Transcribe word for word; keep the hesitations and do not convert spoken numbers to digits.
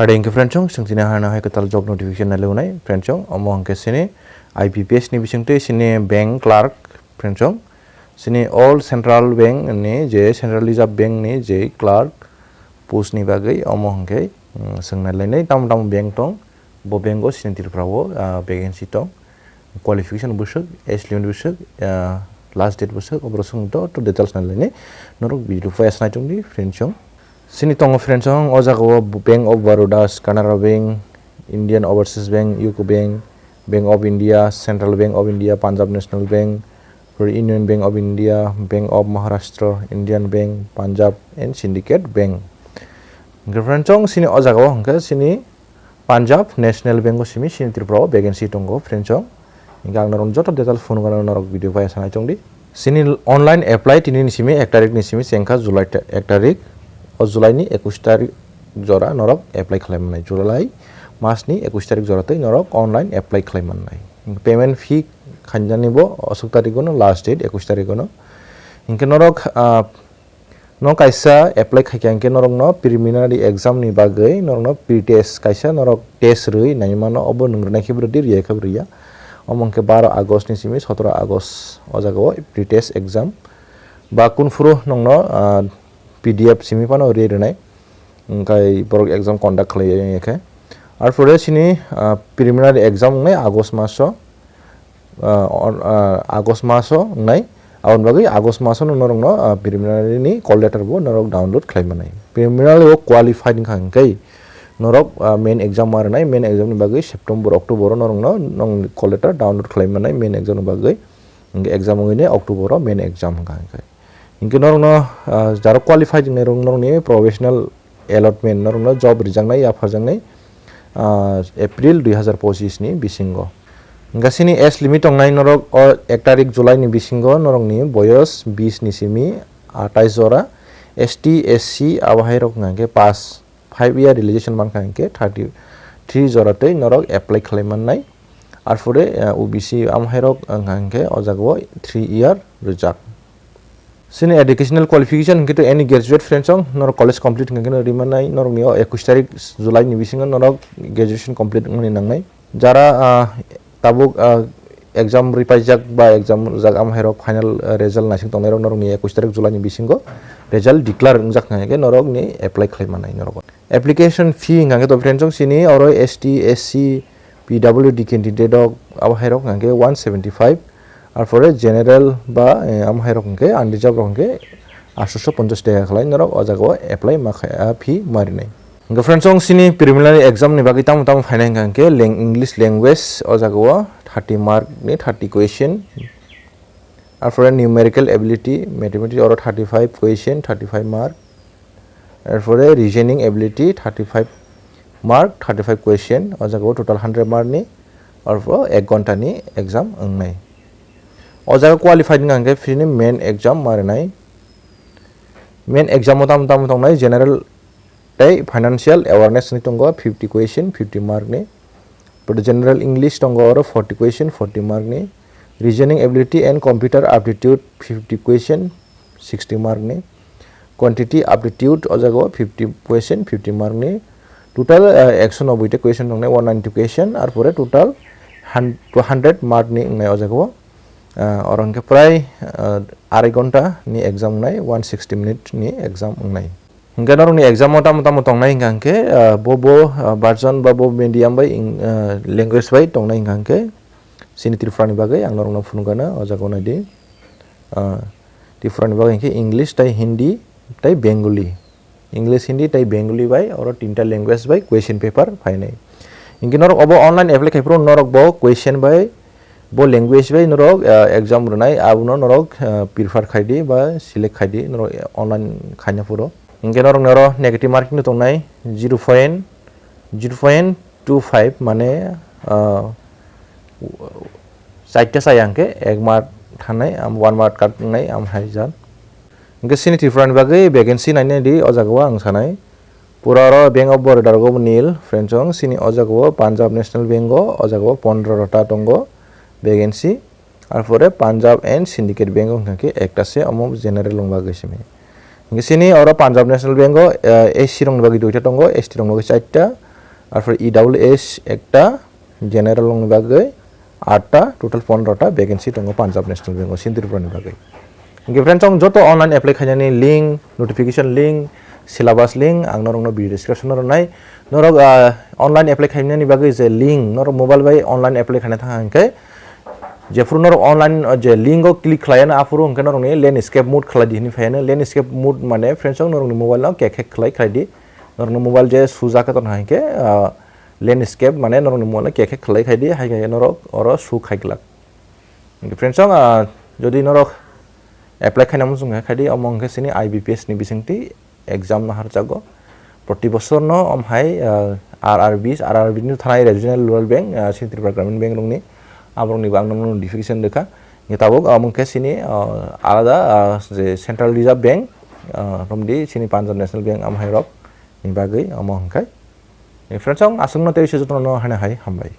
Are hingke friend song, sing tini hana hai kwtal job notification nai lunai friend song, omo hingke sini I B P S ni bising twi sini bank clerk friend song, sini all central bank ni je central reserve bank ni je clerk post ni bagwi omo hingke, mm, sing nai lainai tam tam bank tong, bo bank o sini Tripura o, ah, vacancy tong. Qualification bwswk, age limit bwswk, ah, last date bwswk, oborok swng joto details nai lainai norok video file sanai tongdi friend song. Sini tongo friend song, o jaga o Bank of Baroda, Canara Bank, Indian Overseas Bank, U C O Bank, Bank of India, Central Bank of India, Punjab National Bank, Union Bank of India, Bank of Maharashtra, Indian Bank, Punjab and Syndicate Bank. Hingke friend song, sini o jaga o hingke sini Punjab National Bank o simi sini Tripura o vacancy tongo friend song. Hingke ang norok joto detail phone gana norok video bai sanai tongdi. Sini online apply tini ni simi ek tarik ni simi chengkha July ta-, ek tarik. O July ni ekwis tarik jora norok apply khlai mannai. July mas ni ekwis tarik jora tei norok online apply khlai mannai. Payment fee khainani bo aswk tarik o no last date ekwis tarik o no. Hingke norok, ah, no kaisa apply khaikha hingke norokno preliminary exam ni bagwi norokno pre-test kaisa norok test rwi nai mano, obo nwng rwnai khe bo rwdi, rwya khe bo rwya. Omo hingke baro August ni simi sotoro August o jaga o pre-test exam ba kunphuru nongno, ah, P D F simi phano rwi rwnai, hingke borok exam conduct khlai ya khe. Arpore sini, ah, preliminary exam wngnai August maso, ah, on, ah, August maso wngnai. Aboni bagwi August maso no norokno, ah, preliminary ni call letter bo norok download khlai manai. Preliminary o qualified wngkha hingke norok, ah, main exam ma rwnai, main exam ni bagwi September, October o norokno nong call letter download khlai manai main exam ni bagwi. Hingke exam wngwi ne October o main exam wngkha hingke. Hingke norokno, ah, jaro qualified wngnai rok norokni professional allotment, norokno job rijaknai, yapharjaknai, ah, April dui hazar pochis ni bisingo. Hingke sini age limit tongnai norok o ek tarik July ni bisingo norokni boyos bis ni simi atais jora, S T, S C abo hai rok hingke pass five year relaxation mankha hingke thirty three jora tei norok apply khlai mannai. Arpore, ah, O B C amo hai rok wngkha hingke o jaga o three year rwjak. Sini educational qualification hingke to any graduate friend song, norok college complete hingke no rimannai, norokni o ekwis tarik July ni bisingo norok graduation complete wngmani nangnai. Jara, ah, tabuk, ah, exam ripaijak ba exam rijak, amo hai rok final, ah, result naising tongnai rok norokni ekwis tarik July ni bisingo result declare wngjak hingke norokni apply khlai mannai norok. Application fee hingke to friend song sini oro S T, S C, P W D candidate rok abo hai rok hingke one seventy five, arpore general ba, eh, amo hai rok hingke unreserved rok hingke aatso ponchas taka khlai norok o jaga o apply ma khai, ah, fee ma rinai. Hingke friends, chwng sini preliminary exam ni bagwi tamo tamo phainai hingka hingke lang-, English language o jaga o thirty mark ni thirty question, arpore numerical ability, mathematics oro thirty five question, thirty five mark, arpore reasoning ability thirty five mark, thirty five question, o jaga o total hundred mark ni, arpore ek ghonta ni exam wngnai. O jaga qualified wngkha hingke fini main exam ma rinai. Main exam o tamo tamo tongnai, general tei financial awareness ni tongo fifty question, fifty mark ni. But general English tongo oro forty question, forty mark ni. Reasoning ability and computer aptitude fifty question, sixty mark ni. Quantity aptitude o jaga o fifty question, fifty mark ni. Total, eh, ekso noboi ta question tongnai, one ninety question, arpore total hun-, hundred mark ni wngnai o jaga o. Ah, oro hingke prai, ah, arai ghonta ni exam wngnai, one sixty minute ni exam wngnai. Hingke norokni exam o tamo tamo tongnai hingka hingke, ah, bo bo, ah, version ba bo medium bai ing-, ah, language bai tongnai hingka hingke sini Tripura ni bagwi ang norokno phunukgana o jaga o naidi. Ah, Tripura ni bagwi hingke English tei Hindi tei Bengali. English, Hindi tei Bengali bai oro tinta language bai question paper phainai. Hingke norok obo online apply khai phuru norok bo question bai bo language bai norok, ah, exam rwnai abono norok, ah, prefer khai di ba select khai di norok online khaina phuru. Hingke norok ni oro negative marking no tongnai zero point zero point two five mane, ah, Chaita chaya hingke ek mark thanai, am one mark cut wngnai, am hai jat. Hingke sini Tripura ni bagwi vacancy nainai di o jaga o ang sanai. Pura oro Bank of Baroda rogo bo nil, friends, chwng sini o jaga o Punjab National Bank o, o jaga o pondro ta tongo vacancy. Arpore Punjab and Syndicate Bank o hingke ekta se, omo general rok bagwi simi. Hingke sini oro Punjab National Bank o, eh, S C rok ni bagwi duita tongo, S T rok ni bagwi chaita. Arpore E W S ekta, general rokni bagwi atta, total pondro ta vacancy tongo Punjab National Bank o chini Tripura ni bagwi. Hwnkhe friends, ang joto online apply khainani link, notification link, syllabus link ang norokno video description o rwnai. Norok, ah, online apply khainani bagwi je link, norok mobile bai online apply khaina thang hwnkhe, jephuru norok online, ah, je link o click khlaiano, aphuru hwnkhe norokni landscape mode khlai di hinwi phaiano. Landscape mode mane friends, ang norokni mobile no kek kek khlai khlai di. Norokni mobile je sujak khe tongkha hwnkhe, ah, landscape mane norokni mobile no kek kek khlai khai di, hai khe norok oro su khai glak. Hwnkhe friends, ang, ah, jodi norok apply khaina muchung khe khai di, omo hwnkhe chini I B P S ni bisingtwi exam no harjago. Proti bosor no om hai, ah, R R B, R R B ni thanai Regional Rural Bank, ah, chini Tripura Gramin Bank rokni, aborokni bo ang nono notification rwkha. Hwnkhe tabuk, ah, omo hwnkhe chini, ah, alada, ah, je Central Reserve Bank, ah, romdi chini Punjab National Bank am hai rok ni bagwi omo hwnkhe. Friends, ang aswkno tei se jotono hana hai hambai.